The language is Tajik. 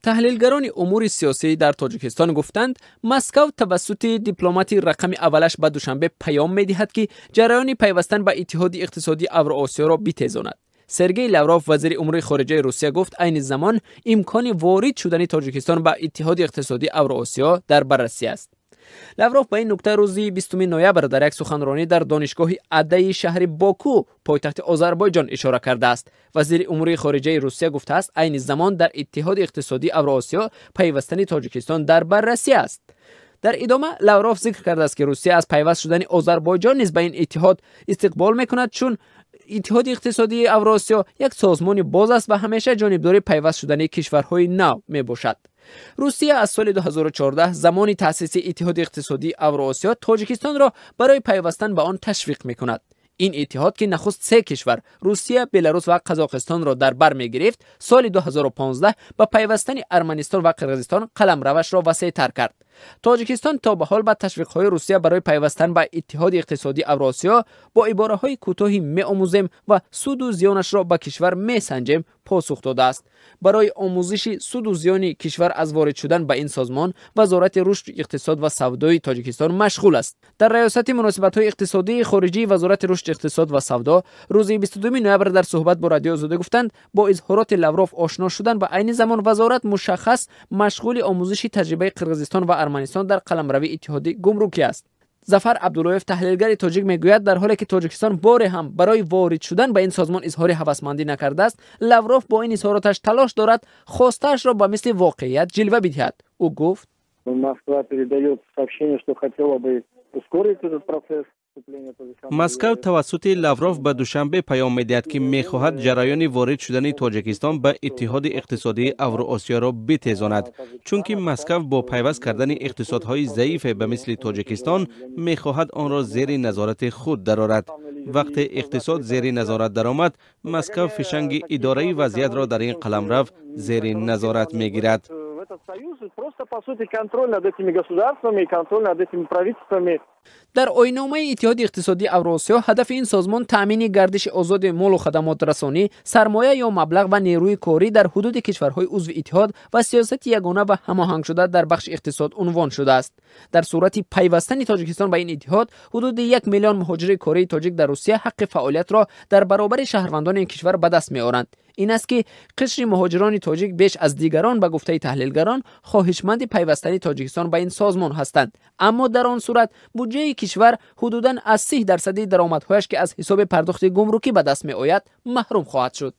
Таҳлилгарони умури сиёсӣ дар Тоҷикистон гуфтанд, Москав тавассути дипломати рақами аввалаш ба Душанбе паём медиҳад, ки ҷараёни пайвастан ба Иттиҳоди иқтисодии Авроосиёро битезонад. Сергей Лавров, вазири умури хориҷаи Русия, гуфт, айни замон имкони ворид шудани Тоҷикистон ба Иттиҳоди иқтисодии Авроосиё дар баррасӣ аст. Лавров ба ин нукта рӯзи 20 ноябр дар як суханронӣ дар донишгоҳи Адаи шаҳри Боку, пойтахти Озарбойҷон, ишора кардааст. Вазири умури хориҷаи Русия гуфтааст, айни замон дар Иттиҳоди иқтисодии Авроосиё пайвастани Тоҷикистон дар баррасӣ аст. Дар идома Лавров зикр кардааст, ки Русия аз пайваст шудани Озарбойҷон низ ба ин иттиҳод истиқбол мекунад, чун Иттиҳоди иқтисодии Авроосиё як созмони боз аст ва ҳамеша ҷонибдори пайваст шудани кишварҳои нав мебошад. Русия аз соли 2014, замони таъсиси Иттиҳоди иқтисодии Авроосиё, Тоҷикистонро барои пайвастан ба он ташвиқ мекунад. Ин иттиҳод, ки нахуст се кишвар, Русия, Беларус ва Қазоқистонро дар бар мегирифт, соли 2015 ба пайвастани Арманистон ва Қирғизистон қаламравашро васеътар кард. Тоҷикистон то ба ҳол ба ташвиқҳои Русия барои пайвастан ба Иттиҳоди иқтисодии Авроосиё бо ибораҳои кӯтоҳи «меомӯзем» ва «суду зиёнашро ба кишвар месанҷем» посух додааст. Барои омӯзиши суду зиёни кишвар аз ворид шудан ба ин созмон Вазорати рушди иқтисод ва савдои Тоҷикистон машғул аст. Дар Раёсати муносибатҳои иқтисодии хориҷии Вазорати рушди иқтисод ва савдо рӯзи 22 ноябр дар суҳбат бо Радиои Озодӣ гуфтанд, бо изҳороти Лавров ошно шуданд ва айни замон вазорат мушаххас машғули омӯзиши таҷрибаи Қирғизистон ва Арманистон дар қаламрави иттиҳоди гумрукӣ аст. Зафар Абдуллоев, таҳлилгари тоҷик, мегӯяд, дар ҳоле ки Тоҷикистон боре ҳам барои ворид шудан ба ин созмон изҳори ҳавасмандӣ накардааст, Лавров бо ин изҳороташ талош дорад хостаашро ба мисли воқеият ҷилва бидиҳад. Ӯ гуфт: Москва передает сообщение, что хотела бы ускорить этот процесс. Москав тавассути Лавров ба Душанбе паём медиҳад, ки мехоҳад ҷараёни ворид шудани Тоҷикистон ба Иттиҳоди иқтисодии Авроосиёро битезонад, чунки Москав бо пайваст кардани иқтисодҳои заифе ба мисли Тоҷикистон мехоҳад онро зери назорати худ дарорад. Вақте иқтисод зери назорат даромад, Москав фишанги идораи вазъиятро дар ин қаламрав зери назорат мегирад. Этот союз просто, по сути, контроль над этими государствами и контроль над этими правительствами. Дар оинномаи Иттиҳоди иқтисодии Авроосиё ҳадафи ин созмон таъмини гардиши озоди молу хадамотрасонӣ, сармоя ё маблағ ва нерӯи корӣ дар ҳудуди кишварҳои узви иттиҳод ва сиёсати ягона ва ҳамоҳангшуда дар бахши иқтисод унвон шудааст. Дар сурати пайвастани Тоҷикистон ба ин иттиҳод, ҳудуди 1 миллион муҳоҷири кории тоҷик дар Русия ҳаққи фаъолиятро дар баробари шаҳрвандони ин кишвар ба даст меоранд. Ин аст, ки қишри муҳоҷирони тоҷик беш аз дигарон, ба гуфтаи таҳлилгарон, хоҳишманди пайвастани Тоҷикистон ба ин созмон ҳастанд. Аммо дар он сурат буҷаи кишвар ҳудудан аз 30 дарсади даромадҳояш, ки аз ҳисоби пардохти гумрукӣ ба даст меояд, маҳрум хоҳад шуд.